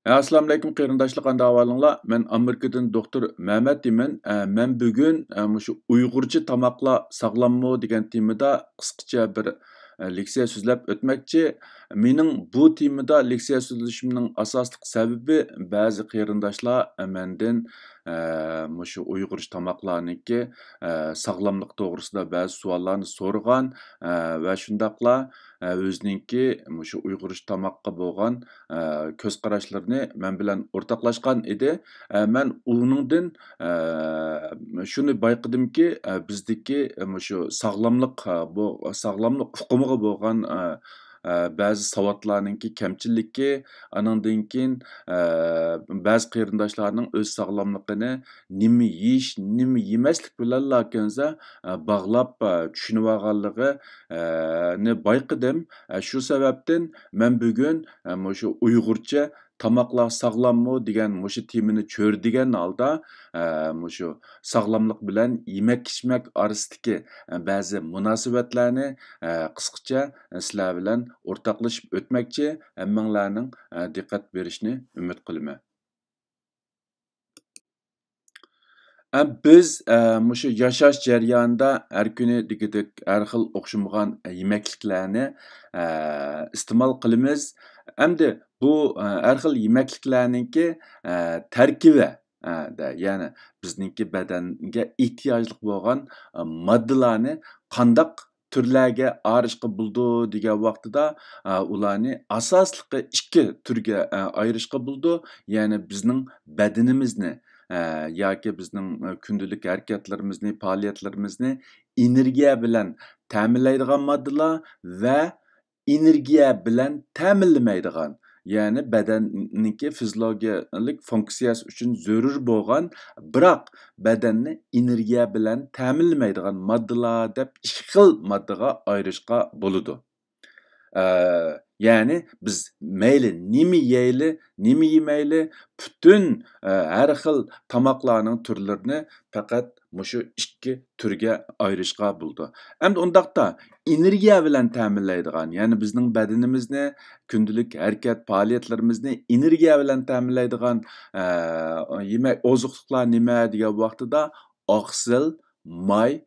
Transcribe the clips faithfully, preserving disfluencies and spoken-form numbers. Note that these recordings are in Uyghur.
ئەسسالامۇئەلەيكۇم قېرىنداشلار، قانداق ئەھۋالىڭلار؟ مەن ئامېرىكىدىن دوختۇر مەمەت دېمەن. ئە، مەن بۈگۈن، ئە، مۇشۇ ئۇيغۇرچە تاماقلار ساغلاممۇ دېگەن تېمىدا قىسقىچە بىر، ئە، لېكسىيە سۆزلەپ ئۆتمەكچى. مېنىڭ بۇ تېمىدا لېكسىيە سۆزلىشىمنىڭ ئاساسلىق سەۋەبى، بەزى قېرىنداشلار، ئە، مەندىن، ئە، مۇشۇ ئۇيغۇرچە تاماقلارنىڭكى، ئە، ساغلاملىق توغرىسىدا بەزى سوئاللارنى سورىغان، ئە، ۋە شۇنداقلا، ئە، ئۆزىنىڭكى مۇشۇ ئۇيغۇرچە تاماققا بولغان، ئە، كۆز قاراشلىرىنى مەن بىلەن ئورتاقلاشقان ئىدى. ئە، مەن ئۇنىڭدىن، ئە، شۇنى بايقىدىمكى، ئە، بىزدىكى، ئە، مۇشۇ ساغلاملىق، ئە، بۇ ساغلاملىق ئۇقۇمىغا بولغان، ئە، ئە، بەزى ساۋاتلارنىڭكى كەمچىللىكى، ئانىڭدىن كېيىن، ئە، بەزى قېرىنداشلارنىڭ ئۆز ساغلاملىقىنى نېمە يېيىش، نېمە يېمەسلىك بىلەنلا كۆنزە، ئە، باغلاپ، ئە، چۈشىنىۋالغانلىقى، ئە، نى بايقىدىم. ئە، شۇ سەۋەبتىن مەن بۈگۈن، ئە، مۇشۇ ئۇيغۇرچە تاماقلار ساغلاممۇ دېگەن مۇشۇ تېمىنى چۆرىدىگەن ھالدا، ئە، مۇشۇ ساغلاملىق بىلەن يېمەك-ئىچمەك ئارىسىدىكى، ئە، بەزى مۇناسىۋەتلەرنى، ئە، قىسقىچە، ئە، سىلەر بىلەن ئورتاقلىشىپ ئۆتمەكچى. ھەممىڭلارنىڭ، ئە، دىققەت بېرىشىنى ئۈمىد قىلىمەن. ئە، بىز، ئە، مۇشۇ ياشاش جەريانىدا ھەر كۈنى دېگۈدەك ھەر خىل ئوخشىمىغان يېمەكلىكلەرنى، ئە، ئىستېمال قىلىمىز. ئەمدى بۇ، ئە، ھەر خىل يېمەكلىكلەرنىڭكى، ئە، تەركىبى، ئە، دە، يەنى بىزنىڭكى بەدەنگە ئېھتىياجلىق بولغان، ئە، ماددىلارنى قانداق تۈرلەرگە ئايرىشقا بولىدۇ دېگەن ۋاقتىدا، ئە، ئۇلارنى ئاساسلىقى ئىككى تۈرگە، ئە، ئايرىشقا بولىدۇ. يەنى بىزنىڭ بەدىنىمىزنى، ئە، ياكى بىزنىڭ، ئە، كۈندىلىك ھەرىكەتلىرىمىزنى، پائالىيەتلىرىمىزنى ئېنېرگىيە بىلەن تەمىنلەيدىغان ماددىلار ۋە ئېنېرگىيە بىلەن تەمىنلىمەيدىغان، يەنى بەدەننىڭكى فىزىولوگىيەلىك فۇنكسىيەسى ئۈچۈن زۆرۈر بولغان، بىراق بەدەننى ئېنېرگىيە بىلەن تەمىنلىمەيدىغان ماددىلار دەپ ئىككى خىل ماددىغا ئايرىشقا بولىدۇ. ئە، يەنى بىز مەيلى نېمە يەيلى، نېمە يېمەيلى، پۈتۈن، ئە، ھەر خىل تاماقلارنىڭ تۈرلىرىنى پەقەت مۇشۇ ئىككى تۈرگە ئايرىشقا بولىدۇ. ئەمدى ئۇنداقتا ئېنېرگىيە بىلەن تەمىنلەيدىغان، يەنى بىزنىڭ بەدىنىمىزنى، كۈندىلىك ھەرىكەت پائالىيەتلىرىمىزنى ئېنېرگىيە بىلەن تەمىنلەيدىغان، ئە، يېمەك، ئوزۇقلۇقلار نېمە دېگەن ۋاقتىدا ئاقسىل، ماي،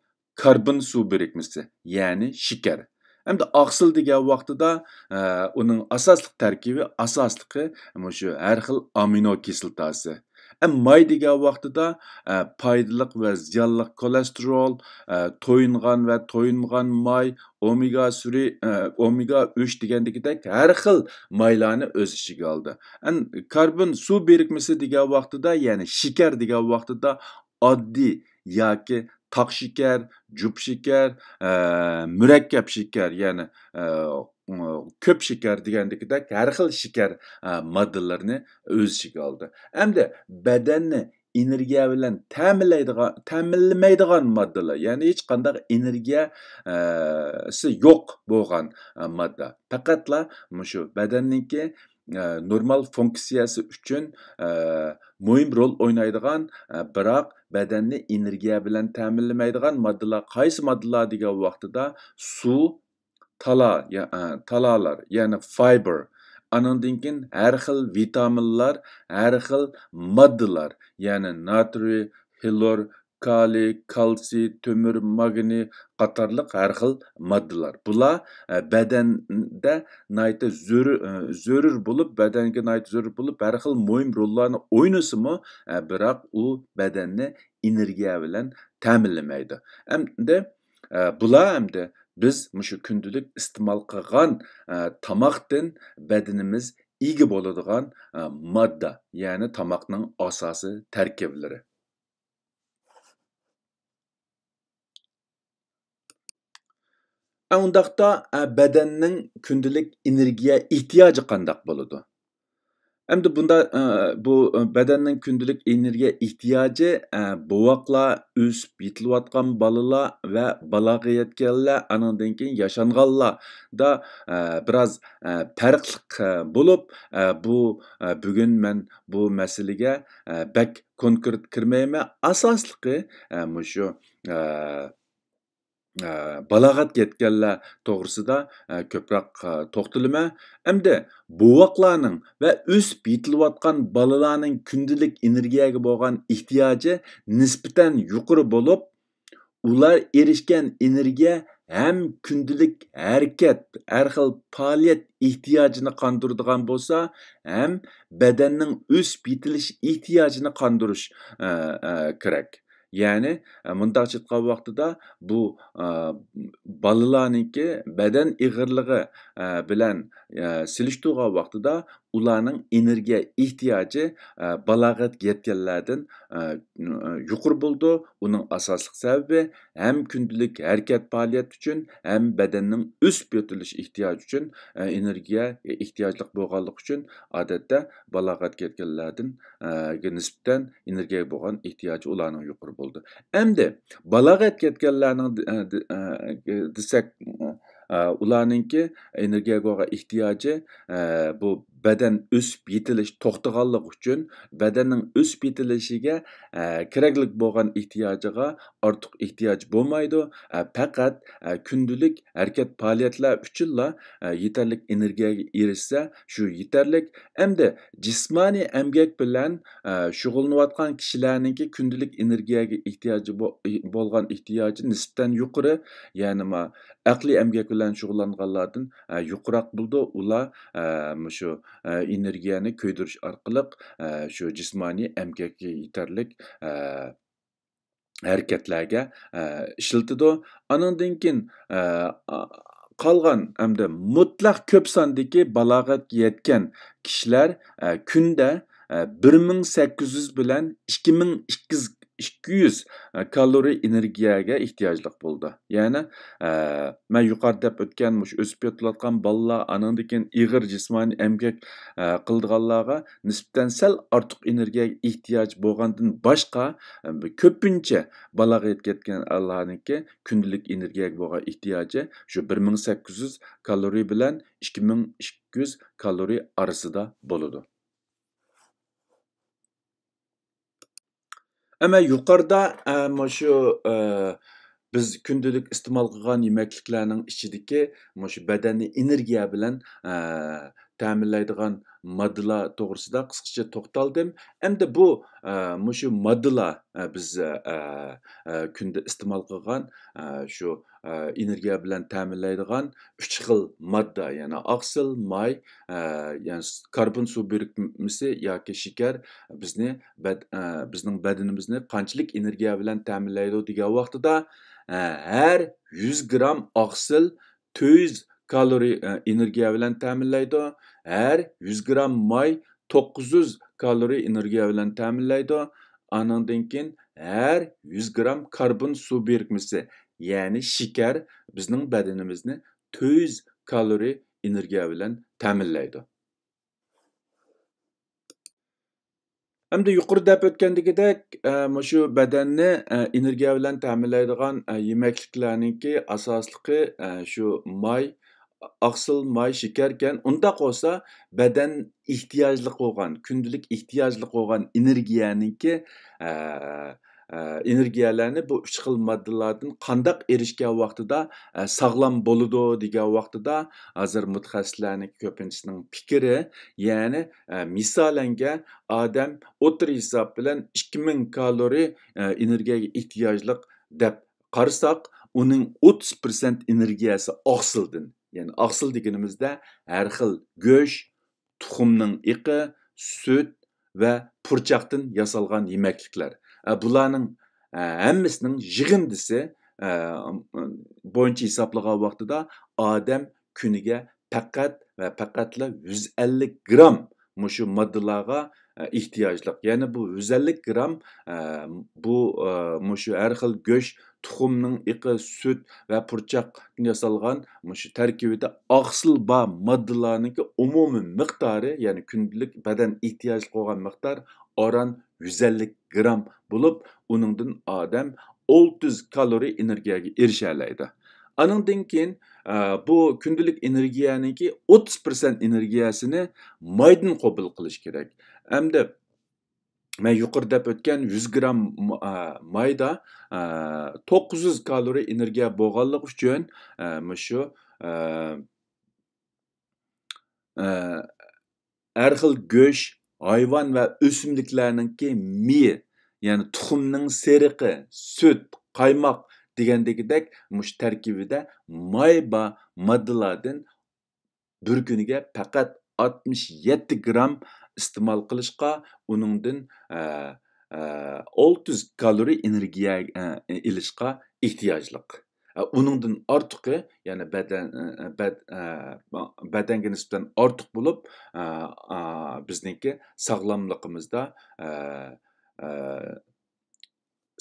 كاربون سۇ بىرىكمىسى، يەنى شېكەر. ئەمدى ئاقسىل دېگەن ۋاقتىدا، ئە، ئۇنىڭ ئاساسلىق تەركىبى، ئاساسلىقى مۇشۇ ھەر خىل ئامىنو كىسلاتاسى. ئەم، ماي دېگەن ۋاقتىدا، ئە، پايدىلىق ۋە زىيانلىق كولېستېرول، ئە، تويۇنغان ۋە تويۇنمىغان ماي، ئومېگا سۈرى، ئە، ئومېگا ئۈچ دېگەندىكىدەك ھەر خىل مايلارنى ئۆز ئىچىگە ئالىدۇ. ئەن، كاربون سۇ بىرىكمىسى دېگەن ۋاقتىدا، يەنى شېكەر دېگەن ۋاقتىدا ئاددىي ياكى تاق شېكەر، جۈپ شېكەر، ئە، مۇرەككەپ شېكەر، يەنى، ئە، كۆپ شېكەر دېگەندىكىدەك ھەر خىل شېكەر، ئە، ماددىلىرىنى ئۆز ئىچىگە ئالىدۇ. ئەمدى بەدەننى ئېنېرگىيە بىلەن تەمىنلەيدىغان، تەمىنلىمەيدىغان ماددىلار، يەنى ھېچقانداق ئېنېرگىيە، ئە، سى يوق بولغان، ئە، ماددا. پەقەتلا مۇشۇ بەدەننىڭكى ئە، نورمال فۇنكسىيەسى ئۈچۈن، ئە، مۇھىم رول ئوينايدىغان، ئە، بىراق بەدەننى ئېنېرگىيە بىلەن تەمىنلىمەيدىغان ماددىلار قايسى ماددىلار دېگەن ۋاقتىدا سۇ، تالا، يا-، ئە، تالالار، يەنى فايبر، ئانىڭدىن كېيىن ھەر خىل ۋىتامىنلار، ھەر خىل ماددىلار، يەنى ناترىي، خلور، كالىي، كالتسىي، تۆمۈر، ماگنىي قاتارلىق ھەر خىل ماددىلار. بۇلار، ئە، بەدەندە ناھايىتى زۆرۈ-، ئە، زۆرۈر بولۇپ، بەدەنگە ناھايىتى زۆرۈر بولۇپ، ھەر خىل مۇھىم روللارنى ئوينىسىمۇ، ئە، بىراق ئۇ بەدەننى ئېنېرگىيە بىلەن تەمىنلىمەيدۇ. ئەمدى، ئە، بۇلار ئەمدى بىز مۇشۇ كۈندىلىك ئىستېمال قىلغان، ئە، تاماقتىن بەدىنىمىز ئىگە بولىدىغان، ئە، ماددا، يەنى تاماقنىڭ ئاساسىي تەركىبلىرى. ئە، ئۇنداقتا، ئە، بەدەننىڭ كۈندىلىك ئېنېرگىيە ئېھتىياجى قانداق بولىدۇ؟ ئەمدى بۇندا، ئە، بۇ، ئە، بەدەننىڭ كۈندىلىك ئېنېرگىيە ئېھتىياجى، ئە، بوۋاقلار، ئۆسۈپ يېتىلىۋاتقان بالىلار ۋە بالاغا يەتكەنلەر، ئانىڭدىن كېيىن ياشانغانلاردا، ئە، بىراز، ئە، پەرقلىق، ئە، بولۇپ، ئە، بۇ، ئە، بۈگۈن مەن بۇ مەسىلىگە، ئە، بەك كونكرېت كىرمەيمەن. ئاساسلىقى، ئە، مۇشۇ، ئە، ئە، بالاغەتكە يەتكەنلەر توغرىسىدا، ئە، كۆپرەك، ئە، توختىلىمەن. ئەمدى بوۋاقلارنىڭ ۋە ئۆسۈپ يېتىلىۋاتقان بالىلارنىڭ كۈندىلىك ئېنېرگىيەگە بولغان ئېھتىياجى نىسبەتەن يۇقىرى بولۇپ، ئۇلار ئېرىشكەن ئېنېرگىيە ھەم كۈندىلىك ھەرىكەت، ھەر خىل پائالىيەت ئېھتىياجىنى قاندۇرىدىغان بولسا، ھەم بەدەننىڭ ئۆسۈپ يېتىلىش ئېھتىياجىنى قاندۇرۇش، ئە، ئە، كېرەك. يەنى، ئە، مۇنداقچە ئېيتقان ۋاقتىدا بۇ، ئە، بالىلارنىڭكى بەدەن ئېغىرلىقى، ئە، بىلەن، ئە، سېلىشتۇرغان ۋاقتىدا ئۇلارنىڭ ئېنېرگىيە ئېھتىياجى، ئە، بالاغەتكە يەتكەنلەردىن، ئە، يۇقىرى بولىدۇ. ئۇنىڭ ئاساسلىق سەۋەبى ھەم كۈندىلىك ھەرىكەت پائالىيەت ئۈچۈن، ھەم بەدەننىڭ ئۆسۈپ يېتىلىش ئېھتىياجى ئۈچۈن، ئە، ئېنېرگىيە ئېھتىياجلىق بولغانلىقى ئۈچۈن، ئادەتتە بالاغەتكە يەتكەنلەردىن، ئە، گە نىسبەتەن ئېنېرگىيەگە بولغان ئېھتىياجى ئۇلارنىڭ يۇقىرى بولىدۇ. ئەمدى بالاغەتكە يەتكەنلەرنىڭ، ئە، دە-، ئە، دېسەك، ئە، ئۇلارنىڭكى ئېنېرگىيەگە بولغان ئېھتىياجى، ئە، بۇ بەدەن ئۆسۈپ يېتىلىش توختىغانلىقى ئۈچۈن، بەدەننىڭ ئۆسۈپ يېتىلىشىگە، ئە، كېرەكلىك بولغان ئېھتىياجىغا ئارتۇق ئېھتىياج بولمايدۇ. ئە، پەقەت، ئە، كۈندىلىك ھەرىكەت پائالىيەتلەر ئۈچۈنلا، ئە، يېتەرلىك ئېنېرگىيەگە ئېرىشسە، شۇ يېتەرلىك. ئەمدى جىسمانىي ئەمگەك بىلەن، ئە، شۇغۇللىنىۋاتقان كىشىلەرنىڭكى كۈندىلىك ئېنېرگىيەگە ئېھتىياجى بو-، بولغان ئېھتىياجى نىسبەتەن يۇقىرى. يەنى ما ئەقلىي ئەمگەك بىلەن شۇغۇللانغانلاردىن، ئە، يۇقىراق بولىدۇ. ئۇلار، ئە، مۇشۇ، ئە، ئېنېرگىيەنى كۆيدۈرۈش ئارقىلىق، ئە، شۇ جىسمانىي ئەمگەككە يېتەرلىك، ئە، ھەرىكەتلەرگە، ئە، ئىشلىتىدۇ. ئانىڭدىن كېيىن، ئە، ئا-، قالغان ھەمدە مۇتلەق كۆپ ساندىكى بالاغەتكە يەتكەن كىشىلەر، ئە، كۈندە، ئە، بىر مىڭ سەككىز يۈز بىلەن ئىككى مىڭ ئىككى يۈز، ئىككى يۈز، ئە، كالورىيە ئېنېرگىيەگە ئېھتىياجلىق بولىدۇ. يەنى، ئە، مەن يۇقىرىدا دەپ ئۆتكەن مۇشۇ ئۆسۈپ يېتىلىۋاتقان بالىلار، ئانىڭدىن كېيىن ئېغىر جىسمانىي ئەمگەك، ئە، قىلىدىغانلارغا نىسبەتەن سەل ئارتۇق ئېنېرگىيەگە ئېھتىياج بولغاندىن باشقا، ئە، كۆپىنچە بالاغەتكە يەتكەنلەرنىڭكى كۈندىلىك ئېنېرگىيەگە بولغان ئېھتىياجى شۇ بىر مىڭ سەككىز يۈز كالورىيە بىلەن ئىككى مىڭ ئىككى يۈز كالورىيە ئارىسىدا بولىدۇ. ئەمما يۇقىرىدا، ئە، مۇشۇ، ئە، بىز كۈندىلىك ئىستېمال قىلغان يېمەكلىكلەرنىڭ ئىچىدىكى مۇشۇ بەدەننى ئېنېرگىيە بىلەن، ئە، تەمىنلەيدىغان ماددىلار توغرىسىدا قىسقىچە توختالدىم. ئەمدى بۇ، ئە، مۇشۇ ماددىلار، ئە، بىز، ئە، ئە، كۈندە ئىستېمال قىلغان، ئە، شۇ، ئە، ئېنېرگىيە بىلەن تەمىنلەيدىغان ئۈچ خىل ماددا، يەنى ئاقسىل، ماي، ئە، يەنى س-، كاربون سۇ بىرىكمىسى ياكى شېكەر بىزنى بەد-، ئە، بىزنىڭ بەدىنىمىزنى قانچىلىك ئېنېرگىيە بىلەن تەمىنلەيدۇ دېگەن ۋاقتىدا، ئە، ھەر يۈز گرام ئاقسىل تۆت يۈز كالورىيە، ئە، ئېنېرگىيە بىلەن تەمىنلەيدۇ. ھەر يۈز گرام ماي توققۇز يۈز كالورىيە ئېنېرگىيە بىلەن تەمىنلەيدۇ. ئانىڭدىن كېيىن ھەر يۈز گرام كاربون سۇ بىرىكمىسى، يەنى شېكەر بىزنىڭ بەدىنىمىزنى تۆت يۈز كالورىيە ئېنېرگىيە بىلەن تەمىنلەيدۇ. ئەمدى يۇقىرىدا دەپ ئۆتكەندىكىدەك، ئە، مۇشۇ بەدەننى، ئە، ئېنېرگىيە بىلەن تەمىنلەيدىغان، ئە، يېمەكلىكلەرنىڭكى ئاساسلىقى، ئە، شۇ ماي، ئاقسىل، ماي، شېكەركەن. ئۇنداق بولسا، بەدەن ئېھتىياجلىق بولغان، كۈندىلىك ئېھتىياجلىق بولغان ئېنېرگىيەنىڭكى، ئە، ئە، ئېنېرگىيەلەرنى بۇ ئۈچ خىل ماددىلاردىن قانداق ئېرىشكەن ۋاقتىدا، ئە، ساغلام بولىدۇ دېگەن ۋاقتىدا، ھازىر مۇتەخەسسىسلەرنىڭ كۆپىنچىسىنىڭ پىكرى، يەنى، ئە، مىسالەنگە ئادەم ئوتتۇرا ھېساب بىلەن ئىككى مىڭ كالورىيە، ئە، ئېنېرگىيەگە ئېھتىياجلىق دەپ قارىساق، ئۇنىڭ ئوتتۇز پىرسەنت ئېنېرگىيەسى ئاقسىلدىن. يەنى ئاقسىل دېگىنىمىزدە ھەر خىل گۆش، تۇخۇمنىڭ ئېقى، سۈت ۋە پۇرچاقتىن ياسالغان يېمەكلىكلەر. ئە، بۇلارنىڭ، ئە، ھەممىسىنىڭ يىغىندىسى، ئە، بويىچە ھېسابلىغان ۋاقتىدا ئادەم كۈنىگە پەقەت ۋە پەقەتلا يۈز ئەللىك گرام مۇشۇ ماددىلارغا، ئە، ئېھتىياجلىق. يەنى بۇ يۈز ئەللىك گرام، ئە، بۇ، ئە، مۇشۇ ھەر خىل گۆش، تۇخۇمنىڭ ئېقى، سۈت ۋە پۇرچاقتىن ياسالغان مۇشۇ تەركىبىدە ئاقسىل بار ماددىلارنىڭكى ئومۇمىي مىقدارى، يەنى كۈندىلىك بەدەن ئېھتىياجلىق بولغان مىقدار ئاران يۈز ئەللىك گرام بولۇپ، ئۇنىڭدىن ئادەم ئالتە يۈز كالورىيە ئېنېرگىيەگە ئېرىشەلەيدۇ. ئانىڭدىن كېيىن، ئە، بۇ كۈندىلىك ئېنېرگىيەنىڭكى ئوتتۇز پىرسەنت ئېنېرگىيەسىنى مايدىن قوبۇل قىلىش كېرەك. ئەمدى مەن يۇقىرىدا دەپ ئۆتكەن يۈز گرام م-، ئە، مايدا، ئە، توققۇز يۈز كالورىيە ئېنېرگىيە بولغانلىقى ئۈچۈن، ئە، مۇشۇ، ئە، ئە، ھەر خىل گۆش، ھايۋان ۋە ئۆسۈملۈكلەرنىڭكى مېيى، يەنى تۇخۇمنىڭ سېرىقى، سۈت، قايماق دېگەندىكىدەك مۇشۇ تەركىبىدە ماي بار ماددىلاردىن بىر كۈنىگە پەقەت ئاتمىش يەتتە گرام ئىستېمال قىلىشقا، ئۇنىڭدىن، ئە، ئە، ئالتە يۈز كالورىيە ئېنېرگىيە، ئە، ئېلىشقا ئېھتىياجلىق. ئە، ئۇنىڭدىن ئارتۇقى، يەنى بەدەن، ئە، بەد-، ئە، بەدەنگە نىسبەتەن ئارتۇق بولۇپ، ئە، ئە، بىزنىڭكى ساغلاملىقىمىزدا، ئە، ئە،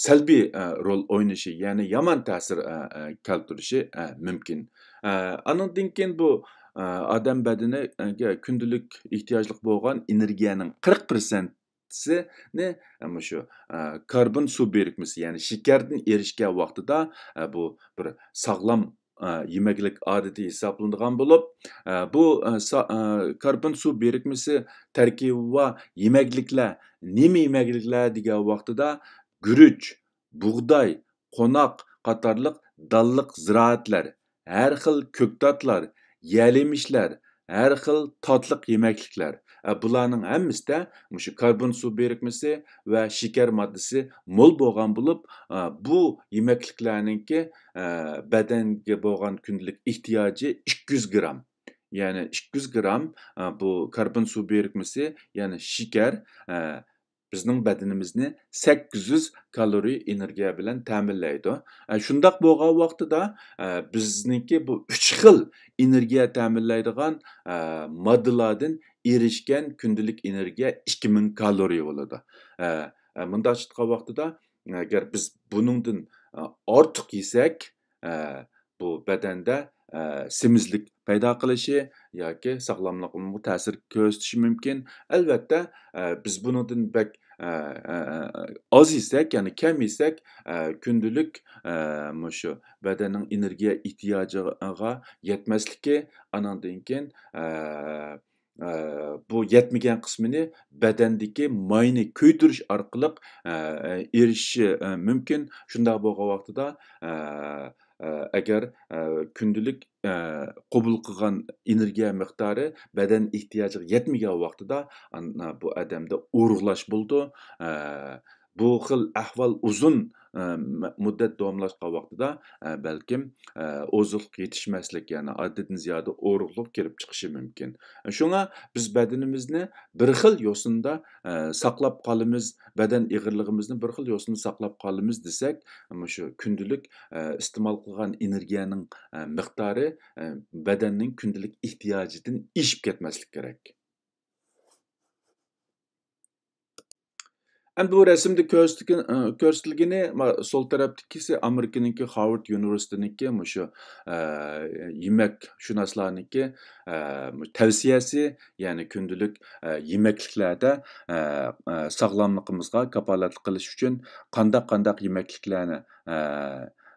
سەلبىي، ئە، رول ئوينىشى، يەنى يامان تەسىر، ئە، ئە، كەلتۈرۈشى، ئە، مۇمكىن. ئە، ئانىڭدىن كېيىن بۇ، ئە، ئادەم بەدىنىگە كۈندىلىك ئېھتىياجلىق بولغان ئېنېرگىيەنىڭ قىرىق پىرسەنتىنى، ئە، مۇشۇ، ئە، كاربون سۇ بىرىكمىسى، يەنى شېكەردىن ئېرىشكەن ۋاقتىدا، ئە، بۇ بىر ساغلام، ئە، يېمەكلىك ئادىتى ھېسابلىنىدىغان بولۇپ، ئە، بۇ، ئە، سا-، ئە، كاربون سۇ بىرىكمىسى تەركىبى بار يېمەكلىكلەر، نېمە يېمەكلىكلەر دېگەن ۋاقتىدا، گۈرۈچ، بۇغداي، قوناق قاتارلىق دانلىق زىرائەتلەر، ھەر خىل كۆكتاتلار، يەل-يېمىشلەر، ھەر خىل تاتلىق يېمەكلىكلەر. ئە، بۇلارنىڭ ھەممىسىدە مۇشۇ كاربون سۇ بىرىكمىسى ۋە شېكەر ماددىسى مول بولغان بولۇپ، ئە، بۇ يېمەكلىكلەرنىڭكى، ئە، بەدەنگە بولغان كۈندىلىك ئېھتىياجى ئىككى يۈز گرام. يەنى ئىككى يۈز گرام، ئە، بۇ كاربون سۇ بىرىكمىسى، يەنى شېكەر، ئە، بىزنىڭ بەدىنىمىزنى سەككىز يۈز كالورىيە ئېنېرگىيە بىلەن تەمىنلەيدۇ. ئە، شۇنداق بولغان ۋاقتىدا، ئە، بىزنىڭكى بۇ ئۈچ خىل ئېنېرگىيە تەمىنلەيدىغان، ئە، ماددىلاردىن ئېرىشكەن كۈندىلىك ئېنېرگىيە ئىككى مىڭ كالورىيە بولىدۇ. ئە، ئە، مۇنداق ئېيتقان ۋاقتىدا، ئەگەر بىز بۇنىڭدىن، ئە، ئارتۇق يېسەك، ئە، بۇ بەدەندە، ئە، سېمىزلىك پەيدا قىلىشى ياكى ساغلاملىقىمىزغا تەسىر كۆرسىتىشى مۇمكىن. ئەلۋەتتە، ئە، بىز بۇنىڭدىن بەك، ئە، ئە، ئاز يېسەك، يەنى كەم يېسەك، ئە، كۈندىلىك، ئە، مۇشۇ بەدەننىڭ ئېنېرگىيە ئېھتىياجىغا يەتمەسلىكى، ئانىڭدىن كېيىن، ئە، ئە، بۇ يەتمىگەن قىسمىنى بەدەندىكى ماينى كۆيدۈرۈش ئارقىلىق، ئە، ئېرىشىشى، ئە، مۇمكىن. شۇنداق بولغان ۋاقتىدا، ئە، ئە، ئەگەر، ئە، كۈندىلىك، ئە، قوبۇل قىلغان ئېنېرگىيە مىقدارى بەدەن ئېھتىياجىغا يەتمىگەن ۋاقتىدا، ئان-، بۇ ئادەمدە ئورۇقلاش بولىدۇ. ئە، بۇ خىل ئەھۋال ئۇزۇن، ئە، مە-، مۇددەت داۋاملاشقان ۋاقتىدا، ئە، بەلكىم، ئە، ئوزۇقلۇق يېتىشمەسلىك، يەنى ئاددىدىن زىيادە ئورۇقلۇق كېلىپ چىقىشى مۇمكىن. شۇڭا بىز بەدىنىمىزنى بىر خىل يوسۇندا، ئە، ساقلاپ قالىمىز، بەدەن ئېغىرلىقىمىزنى بىر خىل يوسۇندا ساقلاپ قالىمىز دېسەك، مۇشۇ كۈندىلىك، ئە، ئىستېمال قىلغان ئېنېرگىيەنىڭ، ئە، مىقدارى، ئە، بەدەننىڭ كۈندىلىك ئېھتىياجىدىن ئېشىپ كەتمەسلىك كېرەك. ئەمدى بۇ رەسىمدە كۆرسىتىلگىنى، كۆرسىتىلگىنى، ما-، سول تەرەپتىكىسى ئامېرىكىنىڭكى خارۋارد ئۇنىۋېرسىتېتىنىڭكى مۇشۇ، ئە، يېمەكشۇناسلارنىڭكى، ئە، تەۋسىيەسى، يەنى كۈندىلىك، ئە، يېمەكلىكلەردە، ئە، ئە، ساغلاملىقىمىزغا كاپالەتلىك قىلىش ئۈچۈن قانداق، قانداق يېمەكلىكلەرنى، ئە،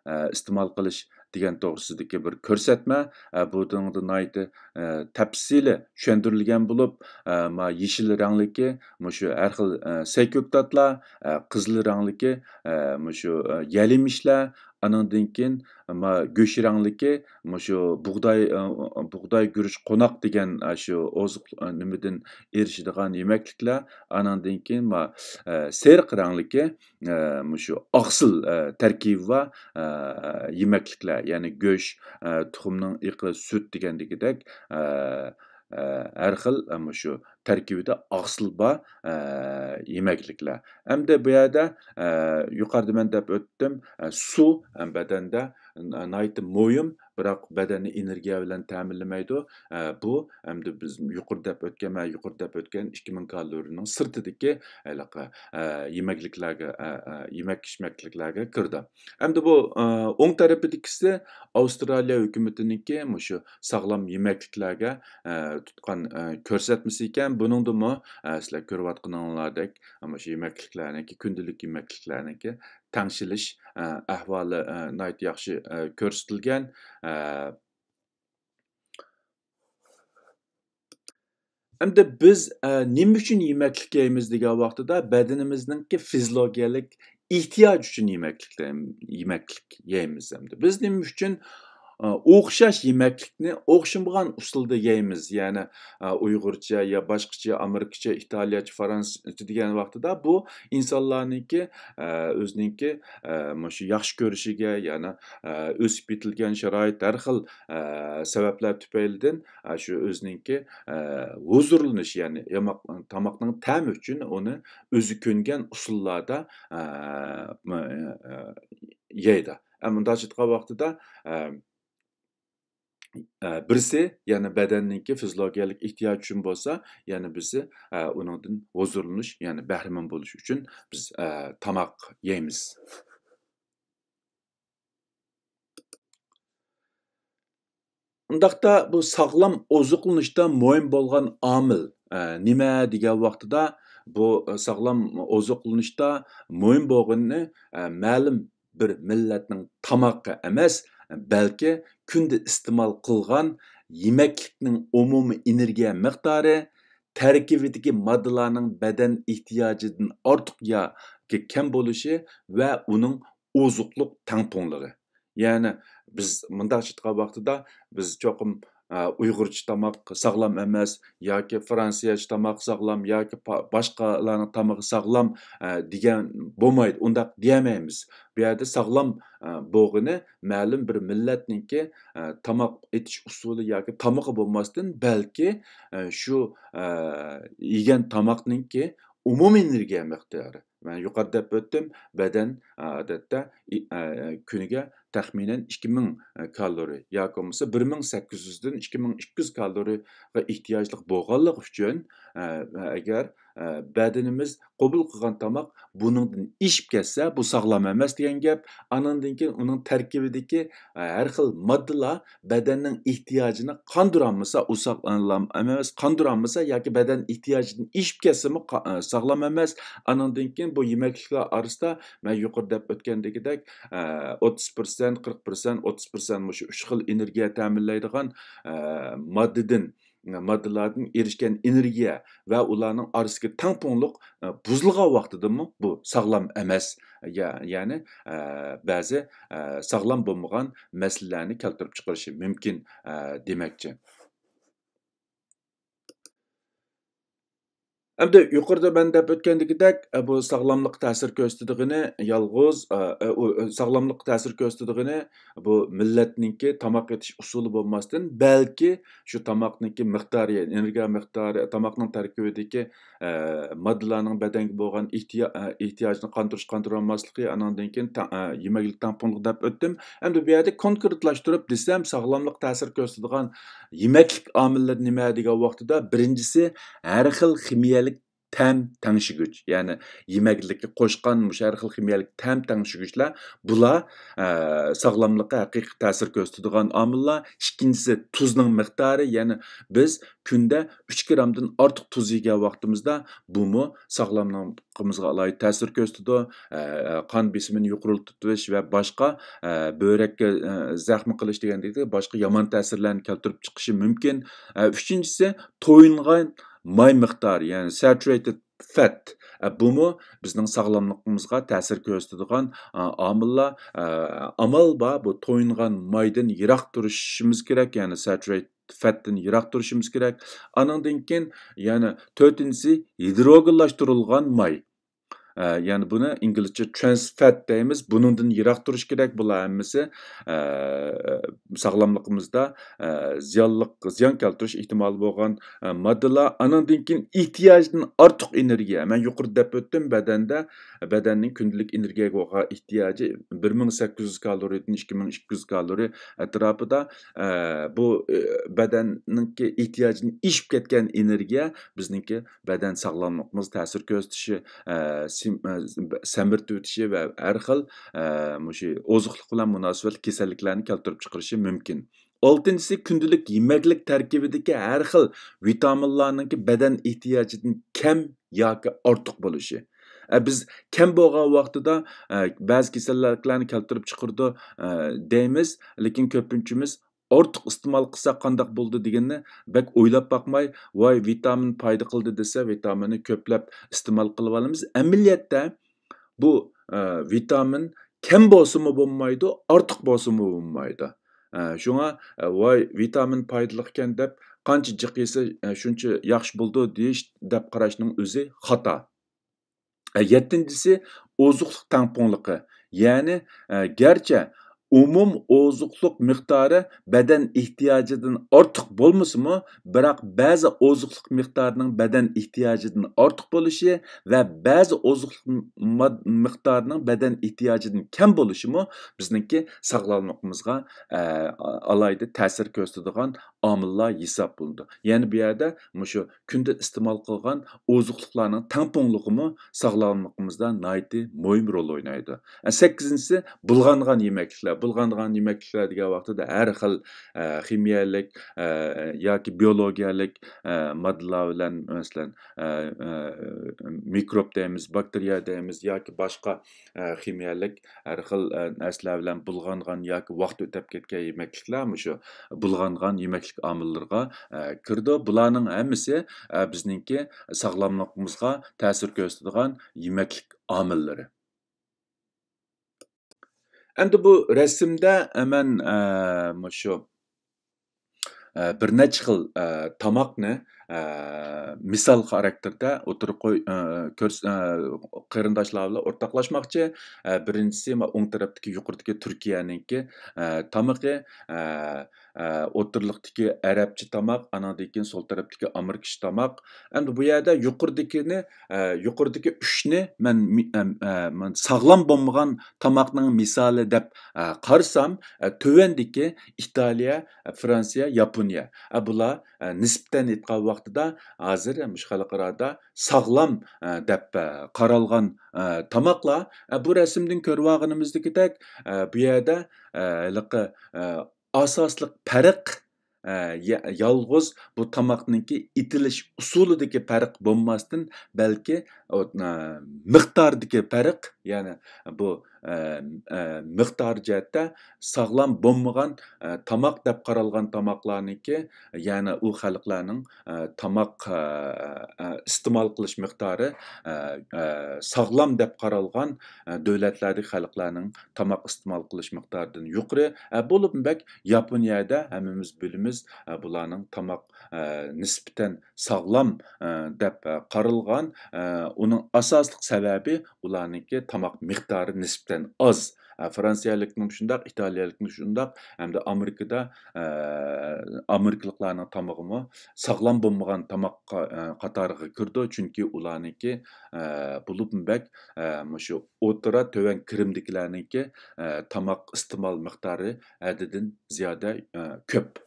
ئە، ئىستېمال قىلىش دېگەن توغرىسىدىكى بىر كۆرسەتمە. ئە، بۇ دېڭىزدا ناھايىتى، ئە، تەپسىلىي چۈشەندۈرۈلگەن بولۇپ، ئە، ما يېشىل رەڭلىكى مۇشۇ ھەر خىل، ئە، سەي كۆكتاتلار، ئە، قىزىل رەڭلىكى، ئە، مۇشۇ، ئە، يەل يېمىشلەر، ئانىڭدىن كېيىن ما گۆش رەڭلىكى مۇشۇ بۇغداي، ئە، بۇغداي، گۈرۈچ، قوناق دېگەن، ئە، شۇ ئوزۇق، ئە، نېمىدىن ئېرىشىدىغان يېمەكلىكلەر، ئانىڭدىن كېيىن ما، ئە، سېرىق رەڭلىكى، ئە، مۇشۇ ئاقسىل، ئە، تەركىبى بار، ئە، يېمەكلىكلەر، يەنى گۆش، ئە، تۇخۇمنىڭ ئېقى، سۈت دېگەندىكىدەك، ئە، ئە، ھەر خىل، ئە، مۇشۇ تەركىبىدە ئاقسىل بار، ئە، يېمەكلىكلەر. ئەمدى بۇ يەردە، ئە، يۇقىرىدا مەن دەپ ئۆتتۈم، ئە، سۇ، ئە، بەدەندە، ئە، ناھايىتى مۇھىم، بىراق بەدەننى ئېنېرگىيە بىلەن تەمىنلىمەيدۇ. ئە، بۇ ئەمدى بىز يۇقىرىدا دەپ ئۆتكەن، مەن يۇقىرىدا دەپ ئۆتكەن ئىككى مىڭ كالورىنىڭ سىرتىدىكى ھېلىقى، ئە، يېمەكلىكلەرگە، ئە، ئە، يېمەك ئىچمەكلىكلەرگە كىرىدۇ. ئەمدى بۇ، ئە، ئوڭ تەرىپىدىكىسى ئاۋسترالىيە ھۆكۈمىتىنىڭكى مۇشۇ ساغلام يېمەكلىكلەرگە، ئە، تۇتقان، ئە، كۆرسەتمىسى ئىكەن. بۇنىڭدىمۇ، ئە، سىلەر كۆرۈۋاتقىنىڭلاردەك، مۇشۇ يېمەكلىكلەرنىڭكى، كۈندىلىك يېمەكلىكلەرنىڭكى تەڭشىلىش، ئە، ئەھۋالى، ئە، ناھايىتى ياخشى، ئە، كۆرسىتىلگەن. ئە، ئەمدى بىز، ئە، نېمە ئۈچۈن يېمەكلىك يەيمىز دېگەن ۋاقتىدا، بەدىنىمىزنىڭكى فىزىولوگىيەلىك ئېھتىياج ئۈچۈن يېمەكلىك، يېمەكلىك يەيمىز. ئەمدى بىز نېمە ئۈچۈن، ئە، ئوخشاش يېمەكلىكنى ئوخشىمىغان ئۇسۇلدا يەيمىز؟ يەنى، ئە، ئۇيغۇرچە يا باشقىچە، ئامېرىكىچە، ئىتالىيەچە، فرانسۇزچە دېگەن ۋاقتىدا بۇ ئىنسانلارنىڭكى، ئە، ئۆزىنىڭكى، ئە، مۇشۇ ياخشى كۆرۈشىگە، يەنى، ئە، ئۆسۈپ يېتىلگەن شارائىت، ھەر خىل، ئە، سەۋەبلەر تۈپەيلىدىن، ئە، شۇ ئۆزىنىڭكى، ئە، ھۇزۇرلىنىش، يەنى ياماق-، تاماقنىڭ تەمى ئۈچۈن ئۇنى ئۆزى كۆنگەن ئۇسۇللاردا، ئە، م-، ئە، يەيدۇ. ئە، مۇنداق ئېيتقان ۋاقتىدا، ئە، ئە، بىرسى، يەنى بەدەننىڭكى فىزىولوگىيەلىك ئېھتىياج ئۈچۈن بولسا، يەنە بىرسى، ئە، ئۇنىڭدىن ھۇزۇرلىنىش، يەنى بەھرىمەن بولۇش ئۈچۈن بىز، ئە، تاماق يەيمىز. ئۇنداقتا بۇ ساغلام ئوزۇقلىنىشتا مۇھىم بولغان ئامىل، ئە، نېمە دېگەن ۋاقتىدا، بۇ، ئە، ساغلام ئوزۇقلىنىشتا مۇھىم بولغىنى، ئە، مەلۇم بىر مىللەتنىڭ تامىقى ئەمەس، بەلكى كۈندە ئىستېمال قىلغان يېمەكلىكنىڭ ئومۇمىي ئېنېرگىيە مىقدارى، تەركىبىدىكى ماددىلارنىڭ بەدەن ئېھتىياجىدىن ئارتۇق ياكى كەم بولۇشى ۋە ئۇنىڭ ئوزۇقلۇق تەڭپۇڭلۇقى. يەنى بىز مۇنداق ئېيتقان ۋاقتىدا بىز چوقۇم، ئە، ئۇيغۇرچە تاماق ساغلام ئەمەس ياكى فرانسىيەچە تاماق ساغلام ياكى پا-، باشقىلارنىڭ تامىقى ساغلام، ئە، دېگەن بولمايدۇ. ئۇنداق دېيەلمەيمىز. بۇ يەردە ساغلام، ئە، بولغىنى مەلۇم بىر مىللەتنىڭكى، ئە، تاماق ئېتىش ئۇسۇلى ياكى تامىقى بولماستىن، بەلكى، ئە، شۇ، ئە، يېگەن تاماقنىڭكى ئومۇمىي ئېنېرگىيە مىقدارى. مەن يۇقىرىدا دەپ ئۆتتۈم، بەدەن، ئادەتتە، ئى-، ئە، كۈنىگە تەخمىنەن ئىككى مىڭ كالورى ياكى بولمىسا بىر مىڭ سەككىز يۈزدىن ئىككى مىڭ ئىككى يۈز كالورىغا ئېھتىياجلىق بولغانلىقى ئۈچۈن، ئە، ئەگەر، ئە، بەدىنىمىز قوبۇل قىلغان تاماق بۇنىڭدىن ئېشىپ كەتسە، بۇ ساغلام ئەمەس دېگەن گەپ. ئانىڭدىن كېيىن ئۇنىڭ تەركىبىدىكى، ئە، ھەر خىل ماددىلار بەدەننىڭ ئېھتىياجىنى قاندۇرالمىسا، ئۇ ساغلام ئەمەس، قاندۇرالمىسا ياكى بەدەن ئېھتىياجىدىن ئېشىپ كەتسىمۇ قا-، ئە، ساغلام ئەمەس. ئانىڭدىن كېيىن بۇ يېمەكلىكلەر ئارىسىدا مەن يۇقىرىدا دەپ ئۆتكەندىكىدەك، ئە، ئوتتۇز پىرسەنت، قىرىق پىرسەنت، ئوتتۇز پىرسەنت مۇشۇ ئۈچ خىل ئېنېرگىيە تەمىنلەيدىغان، ئە، ماددىدىن، ماددىلاردىن ئېرىشكەن ئېنېرگىيە ۋە ئۇلارنىڭ ئارىسىدىكى تەڭپۇڭلۇق، ئە، بۇزۇلغان ۋاقتىدىمۇ بۇ ساغلام ئەمەس، يا-، يەنى، ئە، بەزى، ئە، ساغلام بولمىغان مەسىلىلەرنى كەلتۈرۈپ چىقىرىشى مۇمكىن، ئە، دېمەكچى. ئەمدى يۇقىرىدا مەن دەپ ئۆتكەندىكىدەك، ئە، بۇ ساغلاملىققا تەسىر كۆرسىتىدىغىنى يالغۇز، ئە، ئە، ئۇ، ئە، ساغلاملىققا تەسىر كۆرسىتىدىغىنى بۇ مىللەتنىڭكى تاماق ئېتىش ئۇسۇلى بولماستىن، بەلكى شۇ تاماقنىڭكى مىقدارى، ئېنېرگىيە مىقدارى، تاماقنىڭ تەركىبىدىكى، ئە، ماددىلارنىڭ بەدەنگە بولغان ئېھتىيا-، ئە، ئېھتىياجنى قاندۇرۇش، قاندۇرالماسلىقى، ئانىڭدىن كېيىن تا-، ئە، يېمەكلىك تەڭپۇڭلۇقى دەپ ئۆتتۈم. ئەمدى بۇ يەردە كونكرېتلاشتۇرۇپ دېسەم، ساغلاملىققا تەسىر كۆرسىتىدىغان يېمەكلىك ئامىللىرى نېمە دېگەن ۋاقتىدا، بىرىنچىسى، ھەر خىل خىمىيەلىك تەم تەڭشىگۈچ، يەنى يېمەكلىككە قوشقان مۇشۇ ھەر خىل خىمىيەلىك تەم تەڭشىگۈچلەر، بۇلار، ئە، ساغلاملىققا ھەقىقىي تەسىر كۆرسىتىدىغان ئامىللار. ئىككىنچىسى، تۇزنىڭ مىقدارى، يەنى بىز كۈندە ئۈچ گرامدىن ئارتۇق تۇز يېگەن ۋاقتىمىزدا، بۇمۇ ساغلاملىقىمىزغا ئالاھىدە تەسىر كۆرسىتىدۇ. ئە، قان بېسىمىنى يۇقىرىلىتىۋېتىش ۋە باشقا، ئە، بۆرەككە، ئە، زەخمە قىلىش دېگەندەك باشقا يامان تەسىرلەرنى كەلتۈرۈپ چىقىشى مۇمكىن. ئە، ئۈچىنچىسى، تويۇنغان ماي مىقدارى، يەنى ساتۇرەيتېد فەت. ئە، بۇمۇ بىزنىڭ ساغلاملىقىمىزغا تەسىر كۆرسىتىدىغان، ئە، ئامىللار. ئە، ئامال بار، بۇ تويۇنغان مايدىن يىراق تۇرۇشىمىز كېرەك، يەنى ساتۇرەيتېد فەتتىن يىراق تۇرۇشىمىز كېرەك. ئانىڭدىن كېيىن يەنە تۆتىنچىسى، ھىدروگېنلاشتۇرۇلغان ماي. ئە، يەنى بۇنى ئىنگلىزچە ترانس فەت دەيمىز. بۇنىڭدىن يىراق تۇرۇش كېرەك. بۇلار ھەممىسى، ئە، ساغلاملىقىمىزدا، ئە، زىيانلىق، زىيان كەلتۈرۈش ئېھتىمالى بولغان، ئە، ماددىلار. ئانىڭدىن كېيىن ئېھتىياجدىن ئارتۇق ئېنېرگىيە. مەن يۇقىرىدا دەپ ئۆتتۈم، بەدەندە، بەدەننىڭ كۈندىلىك ئېنېرگىيەگە بولغان ئېھتىياجى بىر مىڭ سەككىز يۈز كالورىدىن ئىككى مىڭ ئىككى يۈز كالورى ئەتراپىدا. ئە، بۇ، ئە، بەدەننىڭكى ئېھتىياجىدىن ئېشىپ كەتكەن ئېنېرگىيە بىزنىڭكى بەدەن ساغلاملىقىمىزغا تەسىر كۆرسىتىشى، ئە، سىم-، ئە، سەمرىتىۋېتىشى ۋە ھەر خىل، ئە، مۇشۇ ئوزۇقلۇق بىلەن مۇناسىۋەتلىك كېسەللىكلەرنى كەلتۈرۈپ چىقىرىشى مۇمكىن. ئالتىنچىسى، كۈندىلىك يېمەكلىك تەركىبىدىكى ھەر خىل ۋىتامىنلارنىڭكى بەدەن ئېھتىياجىدىن كەم ياكى ئارتۇق بولۇشى. ئە، بىز كەم بولغان ۋاقتىدا، ئە، بەزى كېسەللىكلەرنى كەلتۈرۈپ چىقىرىدۇ، ئە، دەيمىز، لېكىن كۆپىنچىمىز ئارتۇق ئىستېمال قىلساق قانداق بولىدۇ دېگەننى بەك ئويلاپ باقماي، ۋاي، ۋىتامىن پايدا قىلدى دېسە، ۋىتامىننى كۆپلەپ ئىستېمال قىلىۋالىمىز. ئەمەلىيەتتە بۇ، ئە، ۋىتامىن كەم بولسىمۇ بولمايدۇ، ئارتۇق بولسىمۇ بولمايدۇ. ئە، شۇڭا، ئە، ۋاي، ۋىتامىن پايدىلىقكەن دەپ، قانچە جىق يېسە، ئە، شۇنچە ياخشى بولىدۇ دېيىش، دەپ قاراشنىڭ ئۆزى خاتا. ئە، يەتتىنچىسى، ئوزۇقلۇق تەڭپۇڭلۇقى. يەنى، ئە، گەرچە ئومۇم ئوزۇقلۇق مىقدارى بەدەن ئېھتىياجىدىن ئارتۇق بولمىسىمۇ، بىراق بەزى ئوزۇقلۇق مىقدارىنىڭ بەدەن ئېھتىياجىدىن ئارتۇق بولۇشى ۋە بەزى ئوزۇقلۇق ماد-، مىقدارىنىڭ بەدەن ئېھتىياجىدىن كەم بولۇشىمۇ بىزنىڭكى ساغلاملىقىمىزغا، ئە، ئالاھىدە تەسىر كۆرسىتىدىغان ئامىللار ھېسابلىنىدۇ. يەنى بۇ يەردە مۇشۇ كۈندە ئىستېمال قىلغان ئوزۇقلۇقلارنىڭ تەڭپۇڭلۇقىمۇ ساغلاملىقىمىزدا ناھايىتى مۇھىم رول ئوينايدۇ. ئە، سەككىزىنچىسى، بۇلغانغان يېمەكلىكلەر. بۇلغانغان يېمەكلىكلەر دېگەن ۋاقتىدا ھەر خىل، ئە، خىمىيەلىك، ئە، ياكى بىيولوگىيەلىك، ئە، ماددىلار بىلەن، مەسىلەن، ئە، ئە، مىكروب دەيمىز، باكتېرىيە دەيمىز ياكى باشقا، ئە، خىمىيەلىك ھەر خىل، ئە، نەرسىلەر بىلەن بۇلغانغان ياكى ۋاقتى ئۆتۈپ كەتكەن يېمەكلىكلەر مۇشۇ بۇلغانغان يېمەكلىك ئامىللىرىغا، ئە، كىرىدۇ. بۇلارنىڭ ھەممىسى، ئە، بىزنىڭكى ساغلاملىقىمىزغا تەسىر كۆرسىتىدىغان يېمەكلىك ئامىللىرى. ئەمدى بۇ رەسىمدە، ئە، مەن، ئە، مۇشۇ، ئە، بىر نەچچە خىل، ئە، تاماقنى، ئە، مىسال خاراكتېرىدە ئوتتۇرىغا قوي-، ئە، كۆرس-، ئە، قېرىنداشلار بىلەن ئورتاقلاشماقچى. ئە، بىرىنچىسى، ما-، ئوڭ تەرەپتىكى يۇقىرىدىكى تۈركىيەنىڭكى، ئە، تامىقى، ئە، ئە، ئوتتۇرىلىقتىكى ئەرەبچە تاماق، ئانىڭدىن كېيىن سول تەرەپتىكى ئامېرىكىچە تاماق. ئەمدى بۇ يەردە يۇقىرىدىكىنى، ئە، يۇقىرىدىكى ئۈچنى مەن مى-، ئەم، ئە، مەن ساغلام بولمىغان تاماقنىڭ مىسالى دەپ، ئە، قارىسام، ئە، تۆۋەندىكى ئىتالىيە، ئە، فرانسىيە، ياپونىيە. ئە، بۇلار، ئە، نىسبەتەن ئېيتقان ۋاقتىدا ھازىر، ئە، مۇشۇ خەلقئارادا ساغلام، ئە، دەپ، ئە، قارالغان، ئە، تاماقلار. ئە، بۇ رەسىمدىن كۆرۈۋالغىنىمىزدىكىدەك، ئە، بۇ يەردە، ئە، ھېلىقى، ئە، ئاساسلىق پەرق، ئە، يا-، يالغۇز بۇ تاماقنىڭكى ئېتىلىش ئۇسۇلىدىكى پەرق بولماستىن، بەلكى ئۇ، ئە، مىقداردىكى پەرق، يەنى بۇ، ئە، ئە، مىقدار جەھەتتە ساغلام بولمىغان، ئە، تاماق دەپ قارالغان تاماقلارنىڭكى، يەنى ئۇ خەلقلەرنىڭ، ئە، تاماق، ئە، ئە، ئىستېمال قىلىش مىقدارى، ئە، ئە، ساغلام دەپ قارالغان، ئە، دۆلەتلەردىكى خەلقلەرنىڭ تاماق ئىستېمال قىلىش مىقدارىدىن يۇقىرى. ئە، بولۇپمۇ بەك ياپونىيەدە ھەممىمىز بىلىمىز، ئە، بۇلارنىڭ تاماق، ئە، نىسبەتەن ساغلام، ئە، دەپ، ئە، قارالغان. ئە، ئۇنىڭ ئاساسلىق سەۋەبى ئۇلارنىڭكى تاماق مىقدارى نىسبەتەن ئاز. ئە، فرانسىيەلىكنىڭ شۇنداق، ئىتالىيەلىكنىڭ شۇنداق، ھەمدە ئامېرىكىدا، ئە، ئامېرىكىلىقلارنىڭ تامىقىمۇ ساغلام بولمىغان تاماق قا-، ئە، قاتارىغا كىرىدۇ، چۈنكى ئۇلارنىڭكى، ئە، بولۇپمۇ بەك، ئە، مۇشۇ ئوتتۇرا تۆۋەن كىرىمدىكىلەرنىڭكى، ئە، تاماق ئىستېمال مىقدارى ھەددىدىن زىيادە، ئە، كۆپ.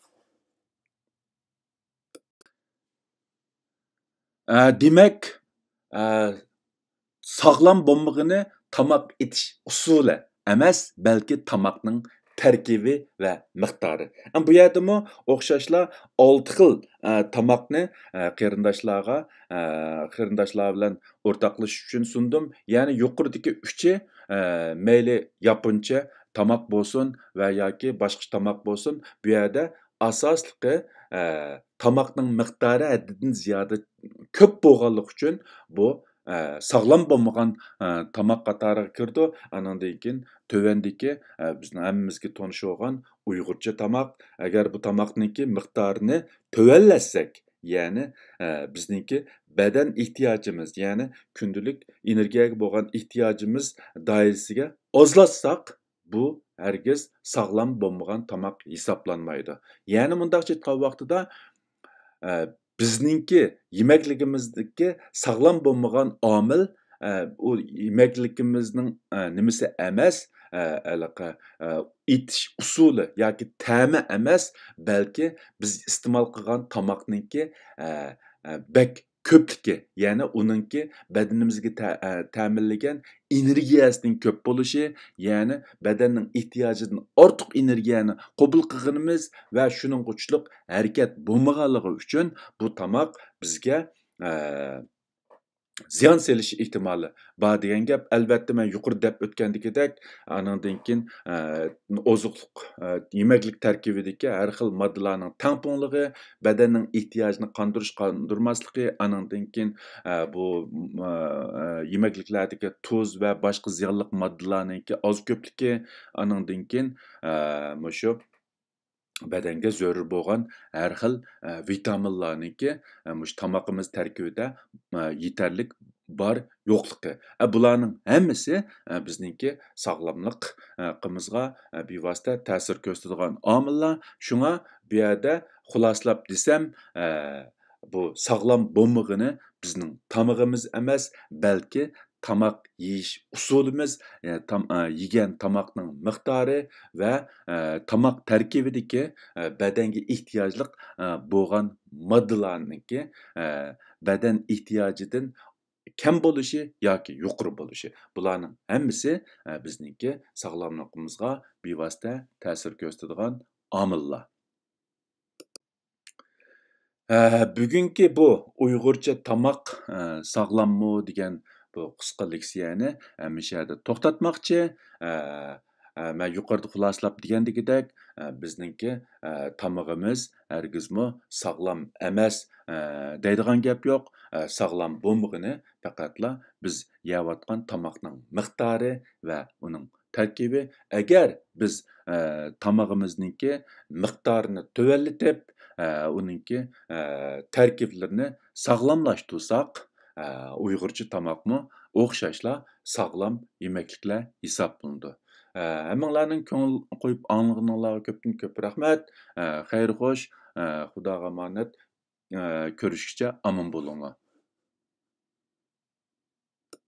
ئە، دېمەك، ئە، ساغلام بولمىغىنى تاماق ئېتىش ئۇسۇلى ئەمەس، بەلكى تاماقنىڭ تەركىبى ۋە مىقدارى. ئە، بۇ يەردىمۇ ئوخشاشلا ئالتە خىل، ئە، تاماقنى، ئە، قېرىنداشلارغا، ئە، قېرىنداشلار بىلەن ئورتاقلىشىش ئۈچۈن سۇندۇم. يەنى يۇقىرىدىكى ئۈچى، ئە، مەيلى ياپونچە تاماق بولسۇن ۋە ياكى باشقا تاماق بولسۇن، بۇ يەردە ئاساسلىقى، ئە، تاماقنىڭ مىقدارى ھەددىدىن زىيادە كۆپ بولغانلىقى ئۈچۈن بۇ، ئە، ساغلام بولمىغان، ئە، تاماق قاتارىغا كىرىدۇ. ئانىڭدىن كېيىن تۆۋەندىكى، ئە، بىزنىڭ ھەممىمىزگە تونۇش بولغان ئۇيغۇرچە تاماق. ئەگەر بۇ تاماقنىڭكى مىقدارىنى تۆۋەنلەتسەك، يەنى، ئە، بىزنىڭكى بەدەن ئېھتىياجىمىز، يەنى كۈندىلىك ئېنېرگىيەگە بولغان ئېھتىياجىمىز دائىرىسىگە ئازلاتساق، بۇ ھەرگىز ساغلام بولمىغان تاماق ھېسابلانمايدۇ. يەنى مۇنداقچە ئېيتقان ۋاقتىدا، ئە، بىزنىڭكى يېمەكلىكىمىزدىكى ساغلام بولمىغان ئامىل، ئە، ئۇ يېمەكلىكىمىزنىڭ، ئە، نېمىسى ئەمەس، ئە، ھېلىقى، ئە، ئېتىش ئۇسۇلى ياكى تەمى ئەمەس، بەلكى بىز ئىستېمال قىلغان تاماقنىڭكى، ئە، ئە، بەك كۆپلۈكى، يەنى ئۇنىڭكى بەدىنىمىزگە تە-، ئە، تەمىنلىگەن ئېنېرگىيەسىنىڭ كۆپ بولۇشى، يەنى بەدەننىڭ ئېھتىياجىدىن ئارتۇق ئېنېرگىيەنى قوبۇل قىلغىنىمىز ۋە شۇنىڭغا ئۇچلۇق ھەرىكەت بولمىغانلىقى ئۈچۈن بۇ تاماق بىزگە، ئە، زىيان سېلىش ئېھتىمالى بار دېگەن گەپ. ئەلۋەتتە، مەن يۇقىرىدا دەپ ئۆتكەندىكىدەك، ئانىڭدىن كېيىن، ئە، ئوزۇقلۇق، ئە، يېمەكلىك تەركىبىدىكى ھەر خىل ماددىلارنىڭ تەڭپۇڭلۇقى، بەدەننىڭ ئېھتىياجىنى قاندۇرۇش، قاندۇرماسلىقى، ئانىڭدىن كېيىن، ئە، بۇ، ئە، يېمەكلىكلەردىكى تۇز ۋە باشقا زىيانلىق ماددىلارنىڭكى ئاز كۆپلۈكى، ئانىڭدىن كېيىن، ئە، مۇشۇ بەدەنگە زۆرۈر بولغان ھەر خىل، ئە، ۋىتامىنلارنىڭكى، ئە، مۇشۇ تامىقىمىز تەركىبىدە، ئە، يېتەرلىك بار يوقلۇقى. ئە، بۇلارنىڭ ھەممىسى، ئە، بىزنىڭكى ساغلاملىقىمىزغا، ئە، بىۋاسىتە تەسىر كۆرسىتىدىغان ئامىللار. شۇڭا بۇ يەردە خۇلاسىلاپ دېسەم، ئە، بۇ ساغلام بولمىغىنى بىزنىڭ تامىقىمىز ئەمەس، بەلكى تاماق يېيىش ئۇسۇلىمىز، ئە، تام-، ئە، يېگەن تاماقنىڭ مىقدارى ۋە، ئە، تاماق تەركىبىدىكى، ئە، بەدەنگە ئېھتىياجلىق، ئە، بولغان ماددىلارنىڭكى، ئە، بەدەن ئېھتىياجىدىن كەم بولۇشى ياكى يۇقىرى بولۇشى، بۇلارنىڭ ھەممىسى، ئە، بىزنىڭكى ساغلاملىقىمىزغا بىۋاسىتە تەسىر كۆرسىتىدىغان ئامىللار. ئە، بۈگۈنكى بۇ ئۇيغۇرچە تاماق، ئە، ساغلاممۇ دېگەن بۇ قىسقا لېكسىيەنى، ئە، مۇشۇ يەردە توختاتماقچى. ئە، ئە، مەن يۇقىرىدا خۇلاسىلاپ دېگەندىكىدەك، ئە، بىزنىڭكى، ئە، تامىقىمىز ھەرگىزمۇ ساغلام ئەمەس، ئە، دەيدىغان گەپ يوق. ئە، ساغلام بولمىغىنى پەقەتلا بىز يەۋاتقان تاماقنىڭ مىقدارى ۋە ئۇنىڭ تەركىبى. ئەگەر بىز، ئە، تامىقىمىزنىڭكى مىقدارىنى تۆۋەنلىتىپ، ئە، ئۇنىڭكى، ئە، تەركىبلىرىنى ساغلاملاشتۇرساق، ئە، ئۇيغۇرچە تاماقمۇ ئوخشاشلا ساغلام يېمەكلىكلەر ھېسابلىنىدۇ. ئە، ھەممىڭلارنىڭ كۆڭۈل قويۇپ ئاڭلىغىنىڭلارغا كۆپتىن كۆپ رەھمەت. ئە، خەير خوش، ئە، خۇداغا ئامانەت. ئە، كۆرۈشكىچە ئامان بولۇڭلار.